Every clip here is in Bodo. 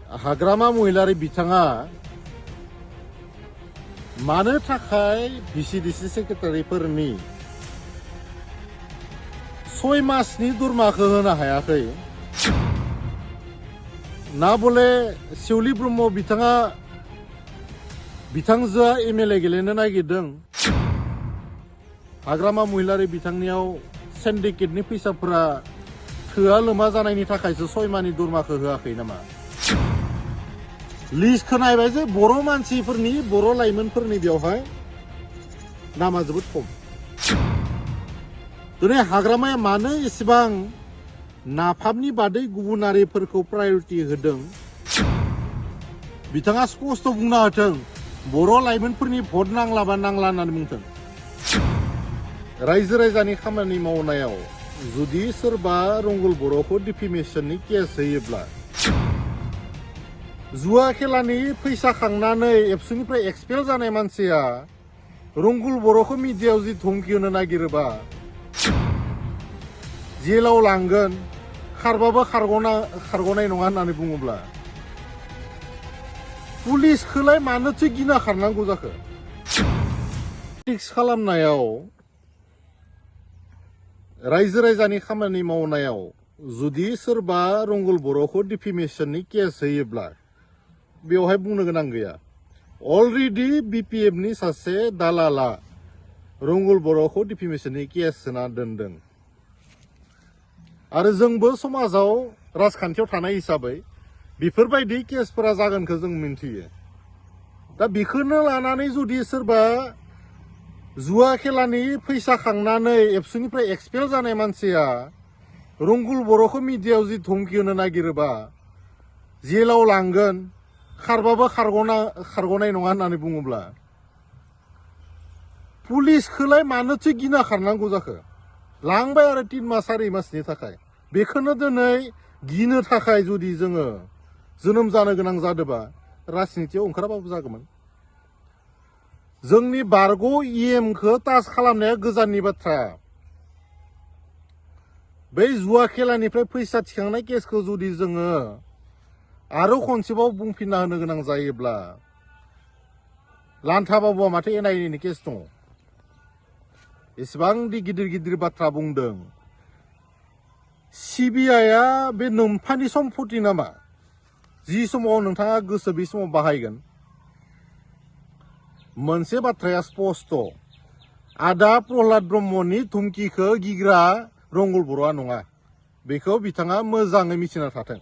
हाग्रामा महिलारि बिथाङा मानो थाखाय भिसिडिसि सेक्रेटारिफोरनि 6 मासनि दरमाखौ होनो हायाखै ना बले सेवलि ब्रह्म बिथाङा बिथांजोआ एमएलए गेलेनो नागिरदों हाग्रामा महिलारि बिथांनियाव सिन्डिकेटनि फैसाफोरा थोआ लोमा जानायनि थाखायसो 6 मासनि दरमाखौ होआखै नामा लिस्टखौ नायबाय जे बर' मानसिफोरनि बर' लाइमोनफोरनि बेवहाय नामा जोबोद खम दिनै हाग्रामाया मानो एसेबां नाफामनि बादै गुबुन हारिफोरखौ प्रायरिटि होदों बिथाङा स्पष्ट बुंना होथों बर' लाइमोनफोरनि भट नांलाबा नांला होननानै बुंथों रायजो राजानि खामानि मावनायाव जुदि सोरबा रंगुल बर'खौ डिफेमेशननि केस होयोब्ला जुवा खेलानि फैसा खांनानै एबसुनिफ्राय एक्सपेल जानाय मानसिया रंगुल बर'खौ मिडियायाव जि धमकी होनो नागिरोबा जेलाव लांगोन खारबाबो खारग'नाय नङा होननानै बुङोब्ला पुलिसखौलाय मानोथो गिना खारनांगौ जाखो पलिटिक्स खालामनायाव रायजो राजानि खामानि मावनायाव जुदि सोरबा रंगुल बर'खौ डिफेमेशननि केस होयोब्ला बेवहाय बुंनो गोनां गैया अलरेडि बिपिएफनि सासे दालाला रंगुल बर'खौ डिफेमेशननि केस होना दोनदों आरो जोंबो समाजाव राजखान्थियाव थानाय हिसाबै बेफोरबायदि केसफोरा जागोनखौ जों मिन्थियो दा बेखौनो लानानै जुदि सोरबा जुवा खेलानि फैसा खांनानै एबसुनिफ्राय एक्सपेल जानाय मानसिया रंगुल बर'खौ मिडियायाव जि धमकी होनो नागिरोबा जेलाव लांगोन खारबाबो खारग'नाय नङा होननानै बुङोब्ला पुलिसखौलाय मानोथो गिना खारनांगौ जाखो लांबाय आरो 3 मास 4 मासनि थाखाय बेखौनो दिनै गिनो थाखाय जुदि जोङो जोनोम जानो गोनां जादोंबा राजनितियाव ओंखाराबाबो जागौमोन जोंनि बारग' इएमखौ टाच खालामनाया गोजाननि बाथ्रा बै जुवा खेलानिफ्राय फैसा थिखांनाय केसखौ जुदि जोङो आरो खनसेबाव बुंफिनना होनो गोनां जायोब्ला लान्था बाबुआ माथो एनआइएनि केस दङ एसेबांदि गिदिर गिदिर बाथ्रा बुंदों सिबिआइआ बे नोम्फानि सम्पति नामा जि समाव नोंथाङा गोसो बे समाव बाहायगोन मोनसे बाथ्राया स्पष्ट आदा प्रह्लाद ब्रह्मनि धुमकिखौ गिग्रा रंगुल बर'आ नङा बेखौ बिथाङा मोजाङै मिथिना थाथों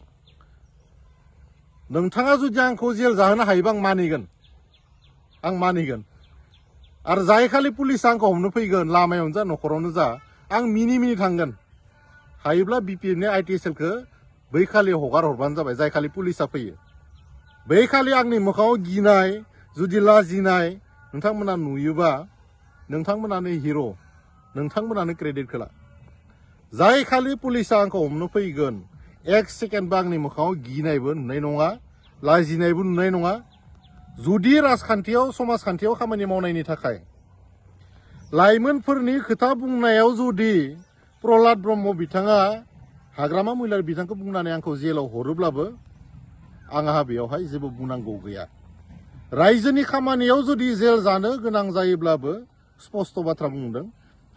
नोंथाङा जुदि आंखौ जेल जाहोनो हायोबा आं मानिगोन आरो जाय खालि पुलिसआ आंखौ हमनो फैगोन लामायावनो जा न'खरावनो जा आं मिनि थांगोन हायोब्ला बिपिएफनि आइटिएसएलखौ बै खालि हगार हरबानो जाबाय जाय खालि पुलिसआ फैयो बै खालि आंनि मोखाङाव गिनाय जुदि लाजिनाय नोंथांमोना नुयोबा नोंथांमोनानो हिर' नोंथांमोनानो क्रेडिटखौ ला जाय खालि पुलिसआ आंखौ हमनो फैगोन 1 सेकेन्डबो आंनि मोखाङाव गिनायबो नुनाय नङा लाजिनायबो नुनाय नङा जुदि राजखान्थियाव समाजखान्थियाव खामानि मावनायनि थाखाय लाइमोनफोरनि खोथा बुंनायाव जुदि प्रह्लाद ब्रह्म बिथाङा हाग्रामा महिलारि बिथांखौ बुंनानै आंखौ जेलाव हरोब्लाबो आंहा बेवहाय जेबो बुंनांगौ गैया रायजोनि खामानियाव जुदि जेल जानो गोनां जायोब्लाबो स्पष्ट बाथ्रा बुंदों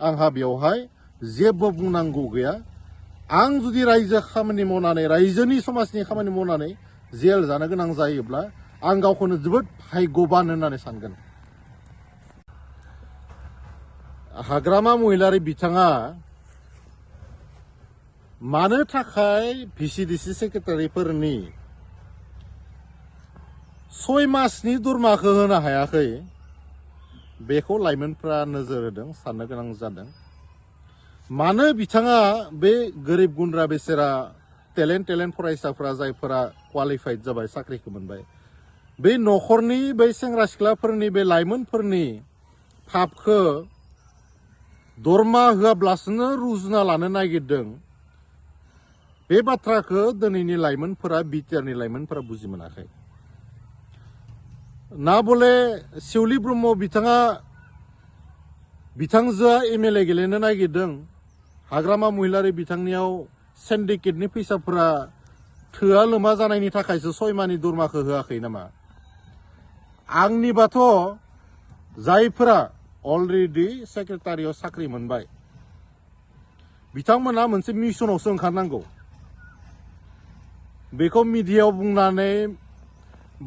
आंहा बेवहाय जेबो बुंनांगौ गैया आं जुदि रायजो खामानि मावनानै रायजोनि समाजनि खामानि मावनानै जेल जानो गोनां जायोब्ला आं गावखौनो जोबोद भाग्यबान होननानै सानगोन हाग्रामा महिलारि बिथाङा मानो थाखाय भिसिडिसि सेक्रेटारिफोरनि 6 मासनि दरमाखौ होनो हायाखै बेखौ लाइमोनफ्रा नोजोर होदों साननो गोनां जादों मानो बिथाङा बे गोरिब गुन्द्रा बेसेरा टेलेन्ट फरायसाफोरा जायफोरा क्वालिफाइड जाबाय साख्रिखौ मोनबाय बे न'खरनि बै सेंग्रा सिख्लाफोरनि बे लाइमोनफोरनि फाफखौ दरमा होआब्लासोनो रुजुना लानो नागिरदों बे बाथ्राखौ दिनैनि लाइमोनफोरा बिटिआरनि लाइमोनफोरा बुजि मोनाखै ना बले सेवलि ब्रह्म बिथाङा बिथांजोआ एमएलए गेलेनो नागिरदों हाग्रामा महिलारि बिथांनियाव सिन्डिकेटनि फैसाफोरा थोआ लोमा जानायनि थाखायसो 6 माहनि दरमाखौ होआखै नामा आंनिबाथ' जायफोरा अलरेडि सेक्रेटारियाव साख्रि मोनबाय बिथांमोना मोनसे मिशनावसो ओंखारनांगौ बेखौ मिडियायाव बुंनानै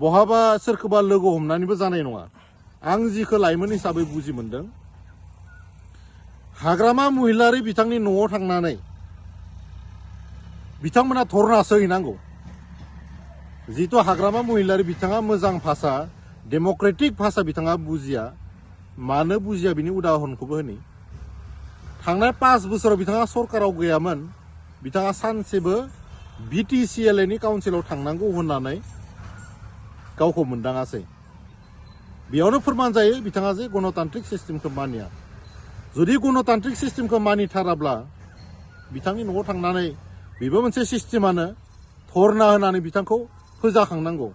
बहाबा सोरखौबा लोगो हमनानैबो जानाय नङा आं जिखौ लाइमोन हिसाबै बुजि मोनदों हाग्रामा महिलारि बिथांनि न'आव थांनानै बिथांमोना धरनासो हैनांगौ जितु हाग्रामा महिलारि बिथाङा मोजां भाषा डेम'क्रेटिक भाषा बिथाङा बुजिया मानो बुजिया बिनि उदाहरणखौबो होनि थांनाय 5 बोसोराव बिथाङा सरकाराव गैयामोन बिथाङा सानसेबो BTCLA काउन्सिलाव थांनांगौ होननानै गावखौ मोनदाङासै बेयावनो फोरमान जायो बिथाङा जे गणतान्त्रिक सिस्टेमखौ मानिया जुदि गणतान्त्रिक सिस्टेमखौ मानिथाराब्ला बिथांनि न'आव थांनानै बेबो मोनसे सिस्टेमानो धरना होनानै बिथांखौ फोजाखांनांगौ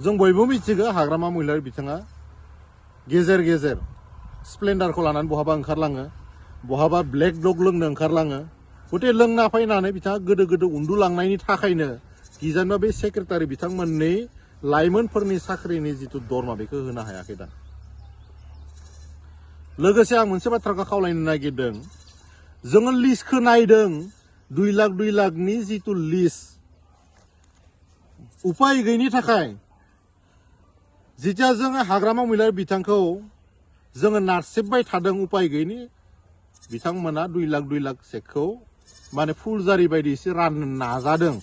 जों बयबो मिथिगौ हाग्रामा महिलारि बिथाङा गेजेर गेजेर स्प्लेन्डारखौ लानानै बहाबा ओंखारलाङो बहाबा ब्लेक डग लोंनो ओंखारलाङो गटे लोंना फैनानै बिथाङा गोदो गोदो उन्दुलांनायनि थाखायनो गिजानबा बे सेक्रेटारि बिथांमोननि लाइमोनफोरनि साख्रिनि जितु दरमा बेखौ होनो हायाखै दा लोगोसे आं मोनसे बाथ्राखौ खावलायनो नागिरदों जोङो लिस्टखौ नायदों 2 लाखनि जितु लिस्ट उपाय गैयिनि थाखाय जितिया जोङो हाग्रामा महिलारि बिथांखौ जोङो नारसेबबाय थादों उपाय गैयिनि बिथांमोना 2 लाख चेकखौ माने फुलजारि बायदि एसे राननो नाजादों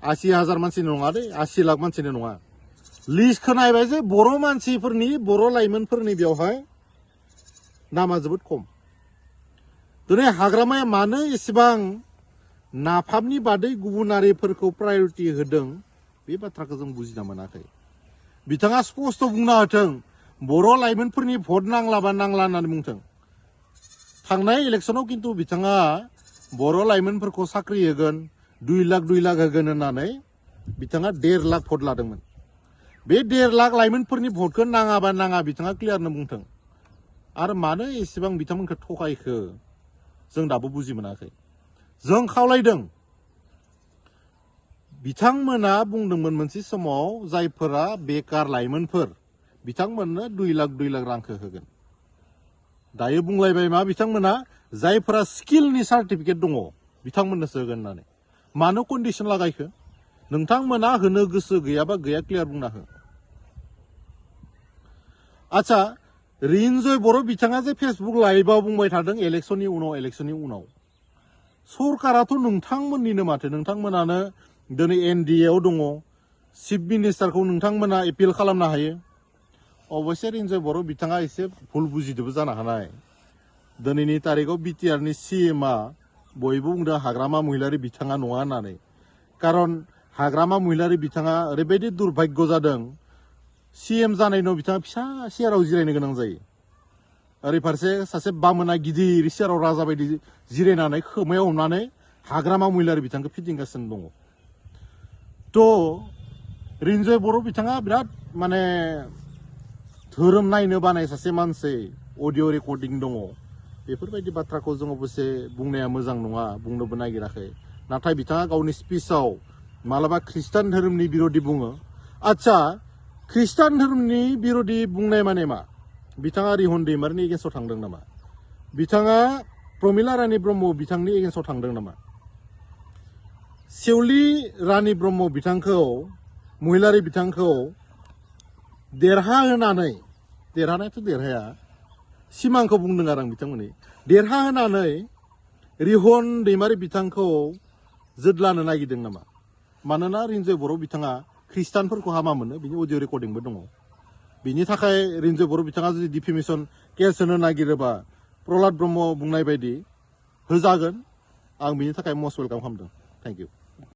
80,000 मानसिनि नङा दे 80 लाख मानसिनि नङा लिस्टखौ नायबाय जे बर' मानसिफोरनि बर' लाइमोनफोरनि बेवहाय नामा जोबोद खम दिनै हाग्रामाया मानो एसेबां नाफामनि बादै गुबुनारिफोरखौ प्रायरिटि होदों बे बाथ्राखौ जों बुजिना मोनाखै बिथाङा स्पष्ट बुंना होथों बर' लाइमोनफोरनि भट नांलाबा नांला होननानै बुंथों थांनाय इलेक्सनाव खिन्थु बिथाङा बर' लाइमोनफोरखौ साख्रि होगोन 2 लाख होगोन होननानै बिथाङा 1.5 लाख भट लादोंमोन बे 1.5 लाख लाइमोनफोरनि भटखौ नाङाबा नाङा बिथाङा क्लियारनो बुंथों आरो मानो एसेबां बिथांमोनखौ थगायखो जों दाबो बुजि मोनाखै जों खावलायदों बिथांमोना बुंदोंमोन मोनसे समाव जायफोरा बेकार लाइमोनफोर बिथांमोननो 2 लाख रांखौ होगोन दायो बुंलायबाय मा बिथांमोना जायफोरा स्किलनि सार्टिफिकेट दङ बिथांमोननोसो होगोन होननानै मानो कन्डिशन लागायखो नोंथांमोना होनो गोसो गैयाबा गैया क्लियार बुंना हो आच्छा रिन्जय बर' बिथाङा जे फेसबुक लाइभआव बुंबाय थादों इलेक्शननि उनाव सरकाराथ' नोंथांमोननिनो माथो नोंथांमोनानो दिनै NDA आव दङ चिफ मिनिस्टारखौ नोंथांमोना एपिल खालामनो हायो अबयसे रिन्जय बर' बिथाङा एसे भुल बुजिदोंबो जानो हानाय दिनैनि तारिखआव BTR नि CMआ बयबो बुंदों हाग्रामा महिलारि बिथाङा नङा होननानै कारन हाग्रामा महिलारि बिथाङा ओरैबायदि दुर्भाग्य जादों CM जानायनि उनाव बिथाङा फिसा सियाराव जिरायनो गोनां जायो ओरै फारसे सासे बामोना गिदिर सियाराव राजा बायदि जिरायनानै खोमायाव हमनानै हाग्रामा महिलारि बिथांखौ फिदिंगासिनो दङ थ' रिन्जय बर' बिथाङा बिराद माने धोरोम नायनो बानाय सासे मानसि अडिअ रेकर्डिं दङ बेफोरबायदि बाथ्राखौ जों अबयसे बुंनाया मोजां नङा बुंनोबो नागिराखै नाथाय बिथाङा गावनि स्पिचआव मालाबा ख्रिस्टान धोरोमनि बिर'धि बुङो आच्छा ख्रिस्टान धोरोमनि बिर'धि बुंनाय माने मा बिथाङा रिहन दैमारिनि एगेन्स्टआव थांदों नामा बिथाङा प्रमिला रानी ब्रह्म बिथांनि एगेन्स्टआव थांदों नामा सेवली रानी ब्रह्म बिथांखौ महिलारि बिथांखौ देरहानायाथ' देरहाया सिमांखौ बुंदों आरो आं बिथांमोननि देरहाहोनानै रिहन दैमारि बिथांखौ जोदलानो नागिरदों नामा मानोना रिन्जय बर' बिथाङा ख्रिस्टानफोरखौ हामा मोनो बिनि अडिअ रेकर्डिंबो दङ बिनि थाखाय रिन्जय बर' बिथाङा जुदि डिफेमेसन केस होनो नागिरोबा प्रहलाद ब्रह्म बुंनाय बायदि होजागोन आं बिनि थाखाय मस्ट वेलकाम खालामदों थेंक इउ